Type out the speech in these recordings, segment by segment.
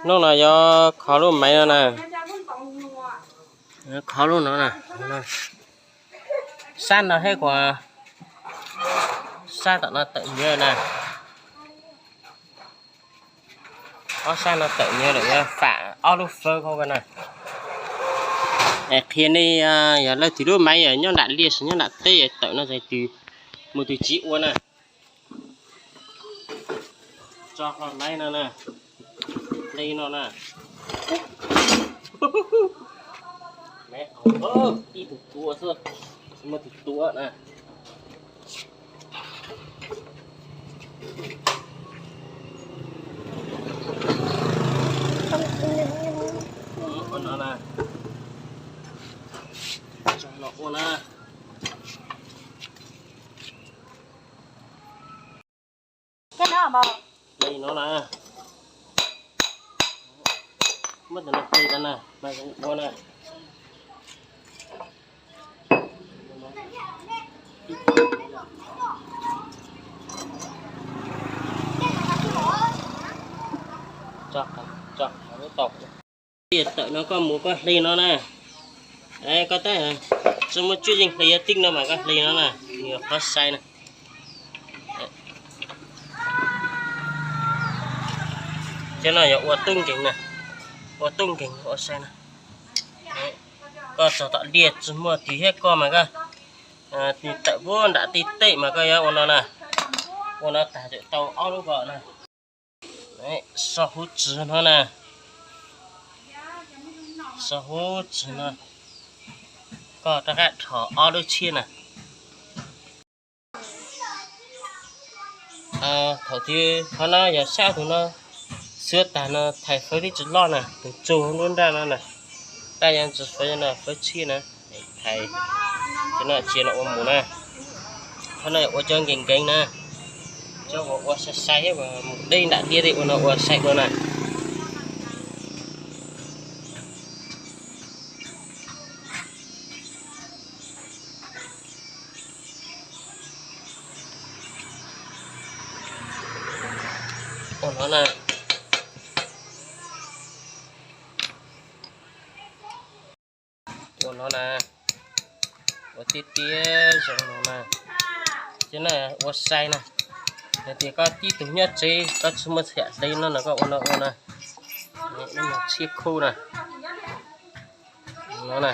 Hnub no yuav kho lub maiv no na, kho lub no na. Sab no thiab kuv, sab tom no tawm nyiav na. Ob sab no tawm nyiav lawm, yuav fam ob lub fawb ko na. Qhia nej, yog leej twg lub maiv nyob nram liaj, nyob nram teb tawm no, mus tus tsis ua na. Tso qhov maiv no na, li no na. Maiv qhov, tib tug tua xwb, tsis muaj tus tua na. Ua no na, tso no ua na. Li no na, muab tus no plig tau na, mas ua na. Tso, tso, tawm no koj mus koj hli no na. Koj tab tsis muaj tsuj yeej hli, yog tib no mas koj hli no na, nws yog qhov sai na. Cov no yog ua tub nkeeg na, ua tub nkeeg ua sai na. Koj txog tom liaj tsis muaj tus thiab koj mas koj tawm puag nram tij teb mas koj yuav ua no na. Ua no tag tseem tau ob lub ko na. So hub txwv no na, so hub txwv no, koj rov qab rho ob lub tshiab na. Thaum twg qhov no yog sab tus no xwb tag no thais fawb twb tsis loj na, tus tsuj lub nraj no na, nraj yog tsis fawb no, fawb tshiab na. Thais cov no cia no ua mus na. Qhov no ua cov nkees nkees na, cov uas ua sai sai thiab mus deb nram liaj tej ua no ua sai dua na. Ua no na, ua no na, ua tiag tiag zoo no na. Cov no ua sai na, yog tias koj tib tug nyob tsev koj tsis muaj yam hli no no koj ua no ua na, tshiab khub na, no na.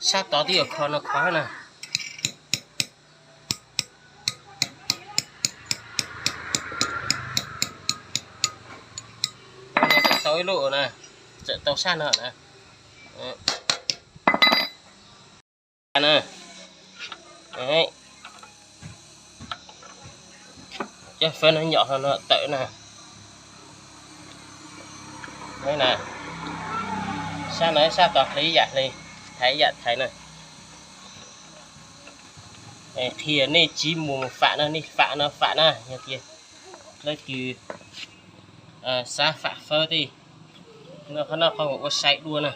Sab tod twb yuav kho no kho na. Tau ib lub na, txawm tau sab no na. Cov fawb no nyom no tawm na. Sab no sab tod hli ib yam hli, thaiv ib yam thaiv na. Qhia nej tsis mus fam no, nej fam no fam na, yog tias leej twg xav fam fawb tej no, qhov no qhov ua sai dua na.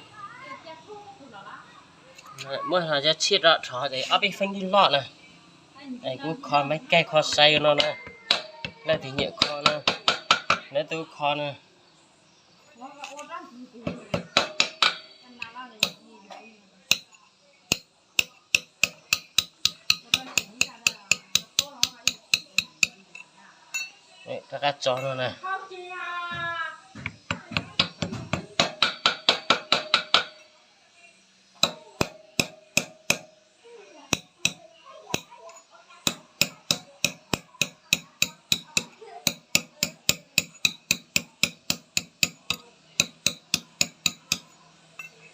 Muab cov tshiab rov rho ces ob peb feeb twb loj na. Kuv kho maiv kaij kho sai no na. Leej twg nyiam kho na, leej twg kho na. Rov qab tso no na.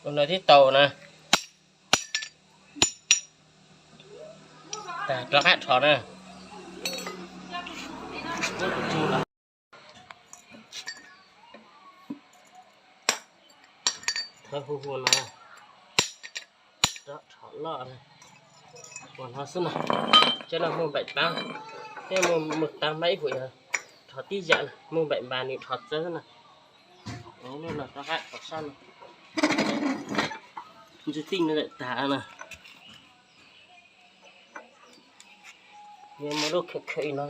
Ua no twb tau na. Rov qab rho na. Thawb hu hu no, rov rho loj na. Ua no xwb na. Cov no muaj npaim pav thiab muaj tav mab ib puas yog rho tib yam na, muaj npaim npas nws rho txawv xwb na. Lub no rov qab rho sab no. Ntsis tij no lawm tag na. Yuav muaj lub khawm khawm no,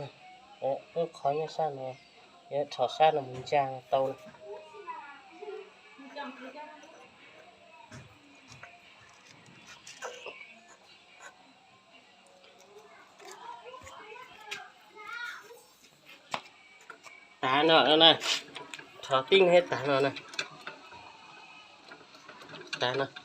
lub qhov nyob sab no, yuav rho sab no mus ntsa tau na. Tag no na, rho tib no thiab tag no na. Tag no.